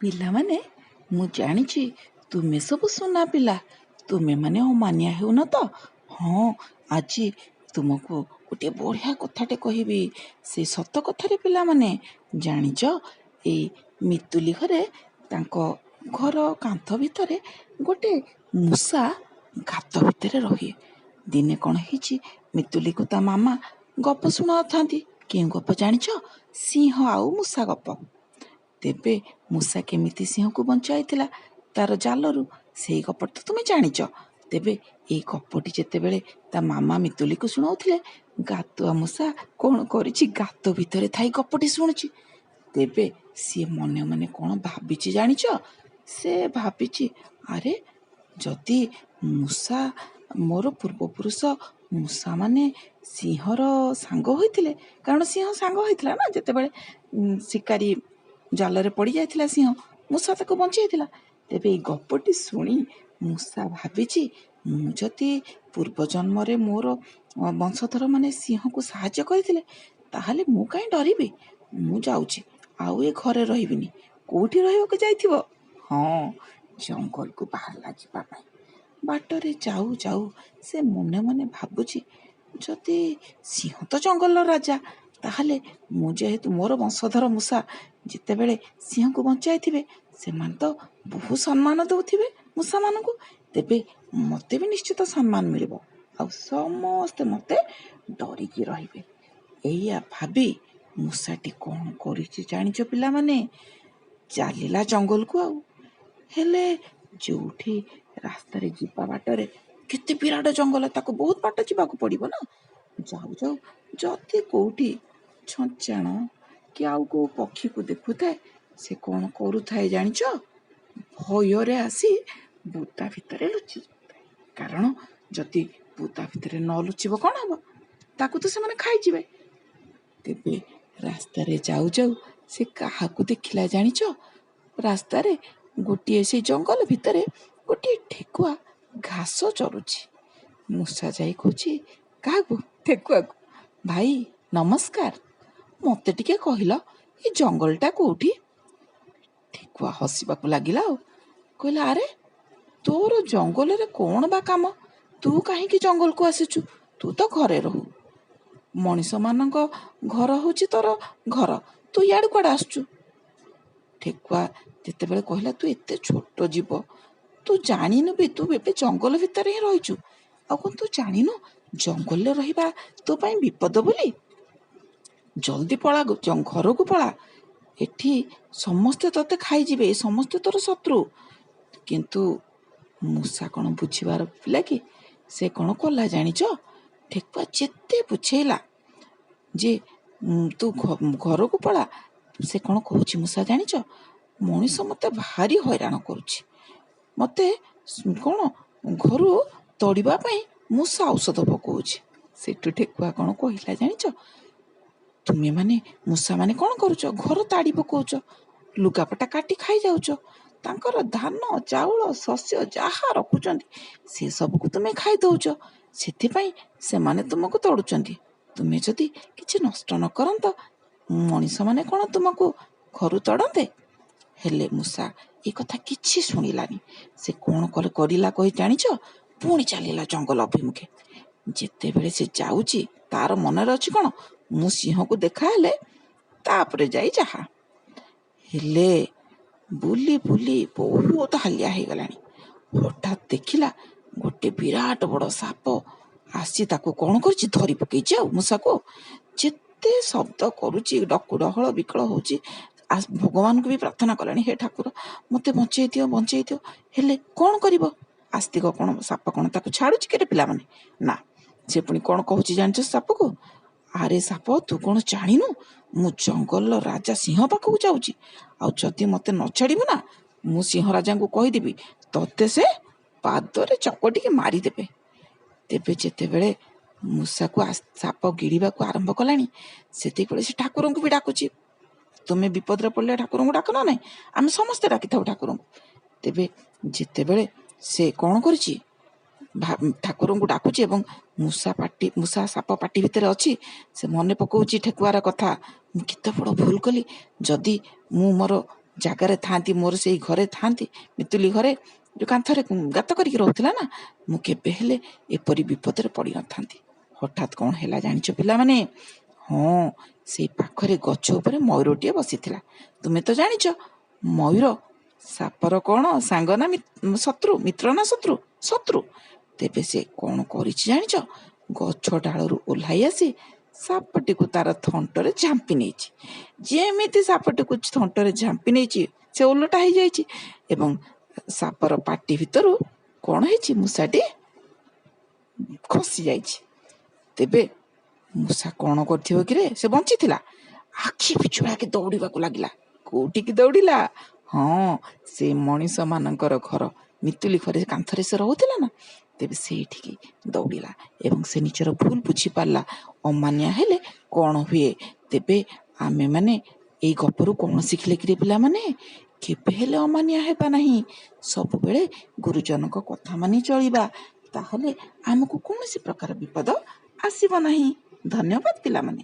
ପିଲାମାନେ, ମୁଁ ଜାଣିଛି ତୁମେ ସବୁ ସୁନା ପିଲା। ତୁମେମାନେ ଅମାନିଆ ହେଉନ ତ? ହଁ, ଆଜି ତୁମକୁ ଗୋଟିଏ ବଢ଼ିଆ କଥାଟେ କହିବି। ସେ ସତ କଥାରେ ପିଲାମାନେ, ଜାଣିଛ, ଏଇ ମିତୁଲି ଘରେ ତାଙ୍କ ଘର କାନ୍ଥ ଭିତରେ ଗୋଟେ ମୂଷା ଗାତ ଭିତରେ ରହେ। ଦିନେ କ'ଣ ହେଇଛି, ମିତୁଲିକୁ ତା ମାମା ଗପ ଶୁଣାଉଥାନ୍ତି। କେଉଁ ଗପ ଜାଣିଛ? ସିଂହ ଆଉ ମୂଷା ଗପ। ତେବେ ମୂଷା କେମିତି ସିଂହକୁ ବଞ୍ଚାଇଥିଲା ତାର ଜାଲରୁ, ସେଇ ଗପଟି ତ ତୁମେ ଜାଣିଛ। ତେବେ ଏଇ ଗପଟି ଯେତେବେଳେ ତା ମାମା ମିତୁଲିକୁ ଶୁଣାଉଥିଲେ, ଗାତୁଆ ମୂଷା କ'ଣ କରିଛି? ଗାତ ଭିତରେ ଥାଇ ଗପଟି ଶୁଣୁଛି। ତେବେ ସିଏ ମନେ ମନେ କ'ଣ ଭାବିଛି ଜାଣିଛ? ସେ ଭାବିଛି, ଆରେ ଯଦି ମୂଷା, ମୋର ପୂର୍ବପୁରୁଷ ମୂଷାମାନେ ସିଂହର ସାଙ୍ଗ ହୋଇଥିଲେ, କାରଣ ସିଂହ ସାଙ୍ଗ ହୋଇଥିଲା ନା, ଯେତେବେଳେ ଶିକାରୀ ଜାଲରେ ପଡ଼ିଯାଇଥିଲା ସିଂହ, ମୂଷା ତାକୁ ବଞ୍ଚେଇଥିଲା। ତେବେ ଏଇ ଗପଟି ଶୁଣି ମୂଷା ଭାବିଛି, ମୁଁ ଯଦି ପୂର୍ବଜନ୍ମରେ ମୋର ବଂଶଧର ମାନେ ସିଂହକୁ ସାହାଯ୍ୟ କରିଥିଲେ, ତାହେଲେ ମୁଁ କାହିଁ ଡରିବି? ମୁଁ ଯାଉଛି, ଆଉ ଏ ଘରେ ରହିବିନି। କୋଉଠି ରହିବାକୁ ଯାଇଥିବ? ହଁ, ଜଙ୍ଗଲକୁ ବାହାରିଲା ଯିବା ପାଇଁ। ବାଟରେ ଯାଉ ଯାଉ ସେ ମନେ ମନେ ଭାବୁଛି, ଯଦି ସିଂହ ତ ଜଙ୍ଗଲର ରାଜା, ତାହେଲେ ମୁଁ ଯେହେତୁ ମୋର ବଂଶଧର ମୂଷା ଯେତେବେଳେ ସିଂହକୁ ବଞ୍ଚାଇଥିବେ, ସେମାନେ ତ ବହୁ ସମ୍ମାନ ଦେଉଥିବେ ମୂଷାମାନଙ୍କୁ, ତେବେ ମୋତେ ବି ନିଶ୍ଚିତ ସମ୍ମାନ ମିଳିବ ଆଉ ସମସ୍ତେ ମୋତେ ଡରିକି ରହିବେ। ଏଇଆ ଭାବି ମୂଷାଟି କ'ଣ କରିଛି ଜାଣିଛ ପିଲାମାନେ? ଚାଲିଲା ଜଙ୍ଗଲକୁ। ଆଉ ହେଲେ ଯୋଉଠି ରାସ୍ତାରେ ଯିବା ବାଟରେ କେତେ ବିରାଟ ଜଙ୍ଗଲ, ତାକୁ ବହୁତ ବାଟ ଯିବାକୁ ପଡ଼ିବ ନା। ଯାଉ ଯାଉ ଯଦି କୋଉଠି ଛଞ୍ଚାଣ କି ଆଉ କୋଉ ପକ୍ଷୀକୁ ଦେଖୁଥାଏ, ସେ କ'ଣ କରୁଥାଏ ଜାଣିଛ? ଭୟରେ ଆସି ବୁଦା ଭିତରେ ଲୁଚି ଯାଉଥାଏ। କାରଣ ଯଦି ବୁଦା ଭିତରେ ନ ଲୁଚିବ, କ'ଣ ହବ? ତାକୁ ତ ସେମାନେ ଖାଇଯିବେ। ତେବେ ରାସ୍ତାରେ ଯାଉ ଯାଉ ସେ କାହାକୁ ଦେଖିଲା ଜାଣିଛ? ରାସ୍ତାରେ ଗୋଟିଏ ସେଇ ଜଙ୍ଗଲ ଭିତରେ ଗୋଟିଏ ଠେକୁଆ ଘାସ ଚରୁଛି। ମୂଷା ଯାଇ କହୁଛି କାହାକୁ? ଠେକୁଆକୁ, ଭାଇ ନମସ୍କାର, ମତେ ଟିକେ କହିଲ ଏ ଜଙ୍ଗଲଟା କୋଉଠି? ଠେକୁଆ ହସିବାକୁ ଲାଗିଲା ଆଉ କହିଲା, ଆରେ ତୋର ଜଙ୍ଗଲରେ କ'ଣ ବା କାମ? ତୁ କାହିଁକି ଜଙ୍ଗଲକୁ ଆସିଛୁ? ତୁ ତ ଘରେ ରହୁ। ମଣିଷମାନଙ୍କ ଘର ହଉଛି ତୋର ଘର। ତୁ ଇଆଡ଼େ କୁଆଡ଼େ ଆସୁଛୁ? ଠେକୁଆ ଯେତେବେଳେ କହିଲା, ତୁ ଏତେ ଛୋଟ ଜୀବ, ତୁ ଜାଣିନୁ ବି, ତୁ ଏବେ ଜଙ୍ଗଲ ଭିତରେ ହିଁ ରହିଛୁ, ଆଉ କ'ଣ ତୁ ଜାଣିନୁ ଜଙ୍ଗଲରେ ରହିବା ତୋ ପାଇଁ ବିପଦ ବୋଲି? ଜଲ୍ଦି ପଳା, ଘରକୁ ପଳା। ଏଠି ସମସ୍ତେ ତତେ ଖାଇଯିବେ, ସମସ୍ତେ ତୋର ଶତ୍ରୁ। କିନ୍ତୁ ମୂଷା କ'ଣ ବୁଝିବାର ପିଲା କି? ସେ କ'ଣ କଲା ଜାଣିଛ? ଠେକୁଆ ଯେତେ ବୁଝେଇଲା ଯେ ତୁ ଘରକୁ ପଳା, ସେ କ'ଣ କହୁଛି ମୂଷା ଜାଣିଛ? ମଣିଷ ମତେ ଭାରି ହଇରାଣ କରୁଛି, ମତେ କ'ଣ ଘରୁ ତଡ଼ିବା ପାଇଁ ମୂଷା ଔଷଧ ପକଉଛି। ସେଠୁ ଠେକୁଆ କ'ଣ କହିଲା ଜାଣିଛ? ତୁମେମାନେ ମୂଷାମାନେ କ'ଣ କରୁଛ? ଘର ତାଡ଼ି ପକଉଛ, ଲୁଗାପଟା କାଟି ଖାଇଯାଉଛ, ତାଙ୍କର ଧାନ ଚାଉଳ ଶସ୍ୟ ଯାହା ରଖୁଛନ୍ତି ସେ ସବୁକୁ ତୁମେ ଖାଇ ଦଉଛ। ସେଥିପାଇଁ ସେମାନେ ତୁମକୁ ତଡ଼ୁଛନ୍ତି। ତୁମେ ଯଦି କିଛି ନଷ୍ଟ ନ କରନ୍ତ, ମଣିଷମାନେ କ'ଣ ତୁମକୁ ଘରୁ ତଡ଼ନ୍ତେ? ହେଲେ ମୂଷା ଏ କଥା କିଛି ଶୁଣିଲାନି। ସେ କ'ଣ କରିଲା କହି ଜାଣିଛ? ପୁଣି ଚାଲିଲା ଜଙ୍ଗଲ ଅଭିମୁଖେ। ଯେତେବେଳେ ସେ ଯାଉଛି, ତାର ମନରେ ଅଛି କ'ଣ, ମୁଁ ସିଂହକୁ ଦେଖାହେଲେ ତାପରେ ଯାଇ ଯାହା। ହେଲେ ବୁଲି ବୁଲି ବହୁତ ହାଲିଆ ହେଇଗଲାଣି। ହଠାତ୍ ଦେଖିଲା ଗୋଟେ ବିରାଟ ବଡ଼ ସାପ ଆସି ତାକୁ କ'ଣ କରିଛି? ଧରି ପକେଇଛି। ଆଉ ମୂଷାକୁ ଯେତେ ଶବ୍ଦ କରୁଛି, ଡହଳ ବିକଳ ହଉଛି, ଭଗବାନଙ୍କୁ ବି ପ୍ରାର୍ଥନା କଲାଣି, ହେ ଠାକୁର, ମତେ ବଞ୍ଚେଇ ଦିଅ, ବଞ୍ଚେଇ ଦିଅ। ହେଲେ କ'ଣ କରିବ? ଆସ୍ତିକ କ'ଣ, ସାପ କ'ଣ ତାକୁ ଛାଡୁଛି କେରେ ପିଲାମାନେ? ନା। ସେ ପୁଣି କ'ଣ କହୁଛି ଜାଣିଛ ସାପକୁ? ଆରେ ସାପ, ତୁ କ'ଣ ଜାଣିନୁ ମୁଁ ଜଙ୍ଗଲର ରାଜା ସିଂହ ପାଖକୁ ଯାଉଛି? ଆଉ ଯଦି ମତେ ନ ଛାଡ଼ିବୁ ନା, ମୁଁ ସିଂହ ରାଜାଙ୍କୁ କହିଦେବି, ତତେ ସେ ପାଦରେ ଚକଟିକି ମାରିଦେବେ। ତେବେ ଯେତେବେଳେ ମୂଷାକୁ ସାପ ଗିଳିବାକୁ ଆରମ୍ଭ କଲାଣି, ସେତିକିବେଳେ ସେ ଠାକୁରଙ୍କୁ ବି ଡାକୁଛି। ତୁମେ ବିପଦରେ ପଡ଼ିଲେ ଠାକୁରଙ୍କୁ ଡାକ ନା ନାହିଁ? ଆମେ ସମସ୍ତେ ଡାକିଥାଉ ଠାକୁରଙ୍କୁ। ତେବେ ଯେତେବେଳେ ସେ କ'ଣ କରିଛି, ଠାକୁରଙ୍କୁ ଡାକୁଛି ଏବଂ ମୂଷା ପାଟି, ମୂଷା ସାପ ପାଟି ଭିତରେ ଅଛି, ସେ ମନେ ପକଉଛି ଠେକୁଆର କଥା, ମୁଁ କେତେ ବଡ଼ ଭୁଲ କଲି। ଯଦି ମୁଁ ମୋର ଜାଗାରେ ଥାଆନ୍ତି, ମୋର ସେଇ ଘରେ ଥାଆନ୍ତି, ମିତୁଲି ଘରେ ଯେଉଁ କାନ୍ଥରେ ଗାତ କରିକି ରହୁଥିଲା ନା, ମୁଁ କେବେ ହେଲେ ଏପରି ବିପଦରେ ପଡ଼ିନଥାନ୍ତି। ହଠାତ୍ କ'ଣ ହେଲା ଜାଣିଛ ପିଲାମାନେ? ହଁ, ସେଇ ପାଖରେ ଗଛ ଉପରେ ମୟୂରଟିଏ ବସିଥିଲା। ତୁମେ ତ ଜାଣିଛ ମୟୂର ସାପର କ'ଣ ସାଙ୍ଗ ନା ଶତ୍ରୁ, ମିତ୍ର ନା ଶତ୍ରୁ? ଶତ୍ରୁ। ତେବେ ସେ କ'ଣ କରିଛି ଜାଣିଛ? ଗଛ ଡାଳରୁ ଓହ୍ଲାଇ ଆସି ସାପଟିକୁ ତାର ଥଣ୍ଟରେ ଝାମ୍ପି ନେଇଛି। ଯେମିତି ସାପଟିକୁ ଥଣ୍ଟରେ ଝାମ୍ପି ନେଇଛି, ସେ ଓଲଟା ହେଇଯାଇଛି ଏବଂ ସାପର ପାଟି ଭିତରୁ କ'ଣ ହେଇଛି? ମୂଷାଟି ଖସି ଯାଇଛି। ତେବେ ମୂଷା କ'ଣ କରିଥିବ କିରେ? ସେ ବଞ୍ଚିଥିଲା। ଆଖି ପିଛୁଳାକେ ଦୌଡ଼ିବାକୁ ଲାଗିଲା। କୋଉଠିକି ଦୌଡ଼ିଲା? ହଁ, ସେ ମଣିଷମାନଙ୍କର ଘର ମିତୁଲି ଘରେ କାନ୍ଥରେ ସେ ରହୁଥିଲା ନା, ତେବେ ସେଇଠିକି ଦୌଡ଼ିଲା ଏବଂ ସେ ନିଜର ଭୁଲ ବୁଝିପାରିଲା, ଅମାନିଆ ହେଲେ କ'ଣ ହୁଏ। ତେବେ ଆମେମାନେ ଏଇ ଗପରୁ କ'ଣ ଶିଖିଲେ କିରେ ପିଲାମାନେ? କେବେ ହେଲେ ଅମାନିଆ ହେବା ନାହିଁ, ସବୁବେଳେ ଗୁରୁଜନଙ୍କ କଥା ମାନି ଚଳିବା, ତାହେଲେ ଆମକୁ କୌଣସି ପ୍ରକାର ବିପଦ ଆସିବ ନାହିଁ। ଧନ୍ୟବାଦ ପିଲାମାନେ।